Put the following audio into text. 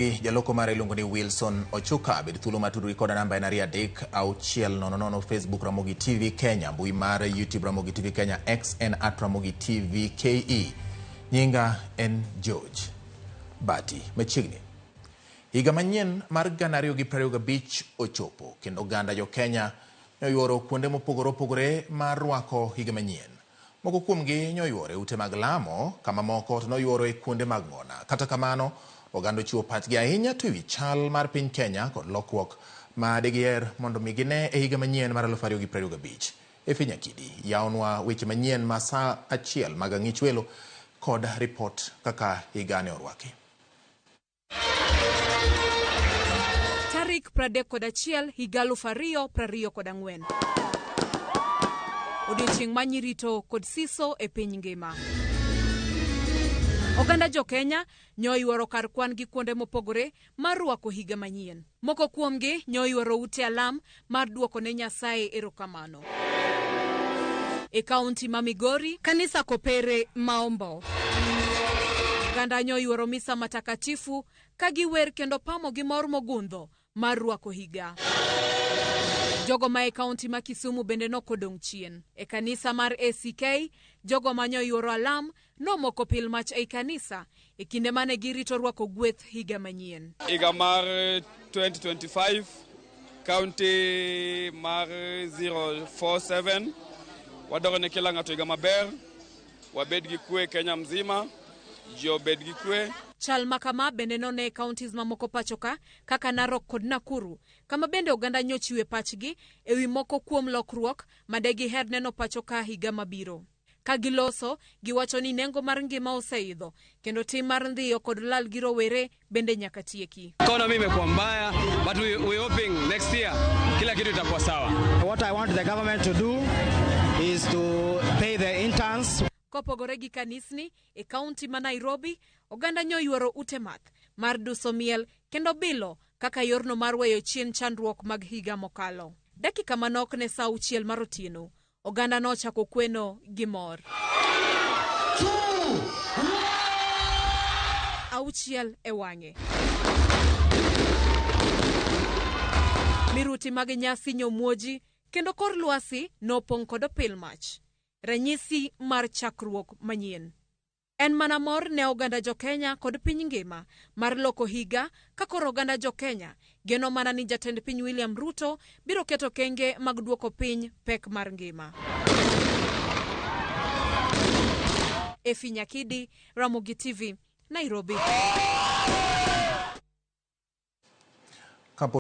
Jaloko mare iluongo ni Wilson Ochuka. Bed thuolo mar tudori koda, namba en 23600. Facebook Ramogi TV Kenya, mbui mar YouTube Ramogi TV Kenya, X en @RamogiTVKE. Nyinga en George Bati. Machiegni higa manyien mar 2025 ochopo kendo oganda jo Kenya noyuoro kuonde mopogore opogore mar rwako higa manyien. Moko kuomgi nyoyuoro e ute mag lamo, kama moko to noyuoro e kuonde mag ng'ona. Kata kamano, oganda ochiwo pachgi ahinya to ewi chal mar piny Kenya kod lokruok ma digiher mondo mi gine e higa manyien mar 2025. Efi Nyakidi yawnwa weche manyien ma saa achiel mag ang'ich welo kod ripot kaka higa ne orwaki. Tarik 31 higa 2024. Odiochieng' ma nyirito kod siso e piny ngima. Oganda jo Kenya nyoyuoro kar kwan gi kuonde mopogore mar rwako higa manyien. Moko kuomgi nyoyuoro ute alam mar duoko ne Nyasaye erokamano. E kaunti ma Migori, kanisa Kopere Maombo. Oganda nyoyuoro misa matakatifu ka giwer kendo pamo gi mor mogundho mar rwako higa. Jogo ma e kaunti ma Kisumu bende nokodong' chien. E kanisa mar ACK, jogo ma nyoyuoro alam nomoko pil mach ei kanisa e kinde mane girito rwako gweth higa manyien. Higa mar 2025, county mar 047, wadwaro ne kila ng'ato higa maber, wabed gi kwe Kenya mzima, ji obed gi kwe. Chal ma kama bende none e counties mamoko pacho ka kaka Narok kod Nakuru, kama bende oganda nyochiwe pachgi ewi moko kuom lokruok ma de giher neno pacho ka higa mabiro. Ka giloso, giwacho ni nengo mar ngima oseidho kendo tim mar ndhiyo kod lal gi rowere bende nyaka tieki. Economy imekuwa mbaya, but we hoping next year kila kitu itakuwa sawa. What I want the government to do is to pay the interns. Kopogore gi kanisni, e kaunti ma Nairobi, oganda nyoyuoro ute math mar duso miel kendo bilo kaka yorno mar weyo chien chandruok mag higa mokalo. Dakika manok ne saa 6 mar otieno, oganda nochako kweno gi mor. 6 e wang'e. Miruti mag nyasi nyomuoji kendo kor lwasi nopong' kod opil mach. Ranyisi mar chakruok manyien. En mana mor ne oganda jo Kenya kod piny ngima mar loko higa ka koro oganda jo Kenya geno mana ni jatend piny William Ruto biro keto kenge mag duoko piny pek mar ngima. Efi Nyakidi, Ramogi TV, Nairobi.